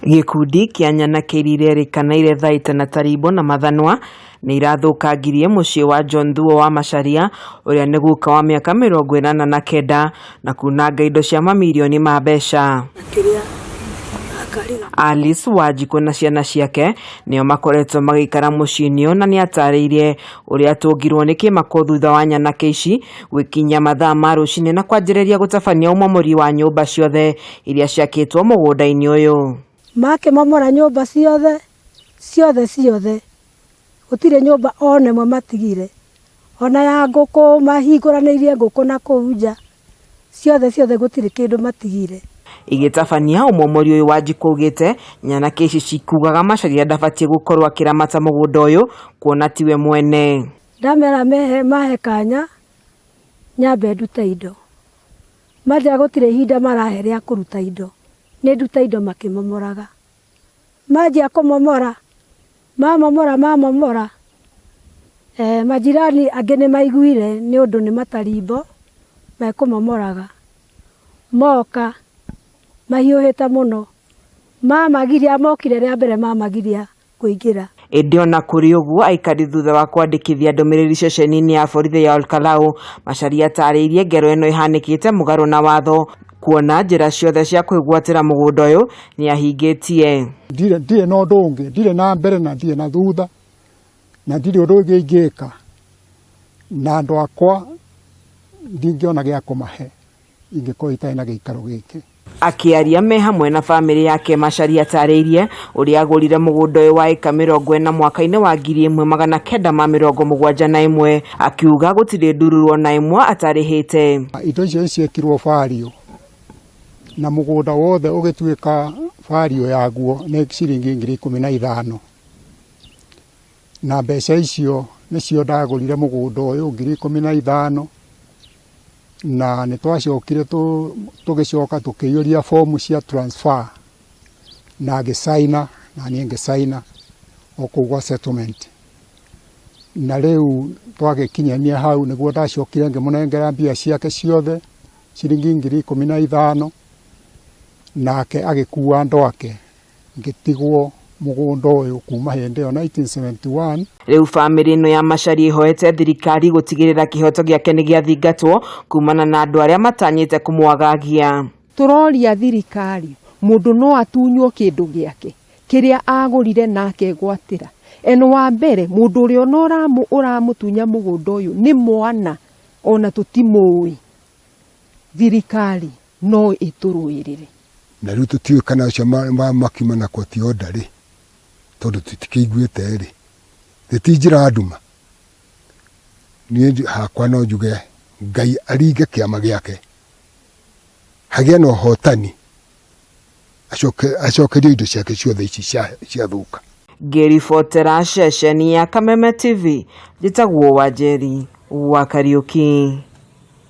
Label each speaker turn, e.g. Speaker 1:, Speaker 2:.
Speaker 1: Gĩkundi kĩa nyanake iria irerĩkana irethaita na tarimbo na mathanwa nĩ irathũkangirie mũciĩ wa John Thuo wa Macharia ũrĩa nĩ guka wa mĩaka 89 na kunanga indo cia mamirioni ma mbeca. Alice Wanjikũ na ciana ciake nĩo makoretwo magĩikara mũciĩ-inĩ ũyũ na nĩatarĩirie ũrĩa atũngirwo nĩ kĩmako thutha wa nyanake ici gwĩkinyia mathaa ma rũcinĩ na kwanjĩrĩria gũtabania ũmomori wa nyũmba ciothe iria ciakĩtwo mũgũnda-inĩ ũyũ.
Speaker 2: Makĩmomora nyũmba ciothe ciothe ciothe, gũtirĩ nyũmba ona ĩmwe matigire, ona ya ngũkũ mahingũranĩirie ngũkũ na kũu nja, ciothe ciothe gũtirĩ kĩndũ matigire.
Speaker 1: Igĩtabania ũmomori ũyũ Wanjikũ augĩte nyanake ici cikugaga Macharia ndabatiĩ gũkorwo akĩramata mũgũnda ũyũ kuona tiwe mwene.
Speaker 2: Ndamera mehe mahe kanya nyambe ndute indo, manjĩra gũtirĩ ihinda marahe rĩa kũruta indo, nĩ ndute indo makĩmomoraga. Manjia kũmomora, mamomora mamomora, majirani angĩ nĩ maiguire nĩ ũndũ nĩ matarimbo mekũmomoraga, moka mahiũhĩte mũno, mamagiria mokire rĩa mbere mamagiria kũingĩra.
Speaker 1: Ĩndĩ ona kũrĩ ũguo aikari thutha wa kwandĩkithia ndũmĩrĩri ceceni-inĩ ya borithi ya Olkalau, Macharia atarĩirie ngero ĩno ĩhanĩkĩte mũgarũ na watho kuona njĩra ciothe cia kwĩgwatĩra mũgũnda ũyũ nĩahingĩtie.
Speaker 3: Ndirĩ na ũndũ ũngĩ, ndirĩ na mbere na ndirĩ na thutha, na ndirĩ ũndũ ũngĩ ingĩka, na andũ akwa ndingĩona gĩa kũmahe ingĩkorwo itarĩ na gĩikaro gĩkĩ.
Speaker 1: Akĩaria me hamwe na bamĩrĩ yake Macharia atarĩirie ũrĩa agũrire mũgũnda ũyũ wa ĩka 40 mwaka-inĩ wa 1971 akiuga gũtirĩ ndururu ona ĩmwe atarĩhĩte.
Speaker 3: Indo icio ciekirwo value na mũgũnda wothe ũgĩtuĩka value yaguo nĩ ciringi 15,000, na mbeca icio nĩcio ndagũrire mũgũnda ũyũ 15,000, na nĩ twacokire tũgĩcoka tũkĩiyũria fomu cia transfer na ngĩcaina na niĩ ngĩcaina o kũu gwa settlement, na rĩu twagĩkinyania hau nĩguo ndacokire ngĩmũnengera mbia ciake ciothe ciringi 15,000, nake agĩkua andũ ake ngĩtigwo mũgũnda ũyũ kuma hĩndĩ ĩyo 1971.
Speaker 1: Rĩu bamĩrĩ ĩno ya Macharia ĩhoete thirikari gũtigĩrĩra kĩhoto gĩake nĩ gĩathingatwo kumana na andũ arĩa matanyĩte kũmwagagia.
Speaker 4: Tũroria thirikari mũndũ no atunywo kĩndũ gĩake kĩrĩa agũrire na akegwatĩra. Eno wa mbere mũndũ ũrĩa ona ũramũtunya mũgũnda ũyũ nĩ mwana ona tũtimũĩ. Thirikari no ĩtũrũĩrĩre.
Speaker 5: Na rĩu tũtiũĩ kana acio makiuma na koti order rĩ, tondũ tũtikĩiguĩte rĩ, nĩ ti njĩra nduma. Niĩ hakwa no njuge Ngai aringe kĩama gĩake, hagĩe na ũhotani, acokerio indo ciake ciothe ici ciathũka.
Speaker 1: Ngĩribotera ceceni ya Kameme TV, njĩtagwo Wanjeri wa Kariũki.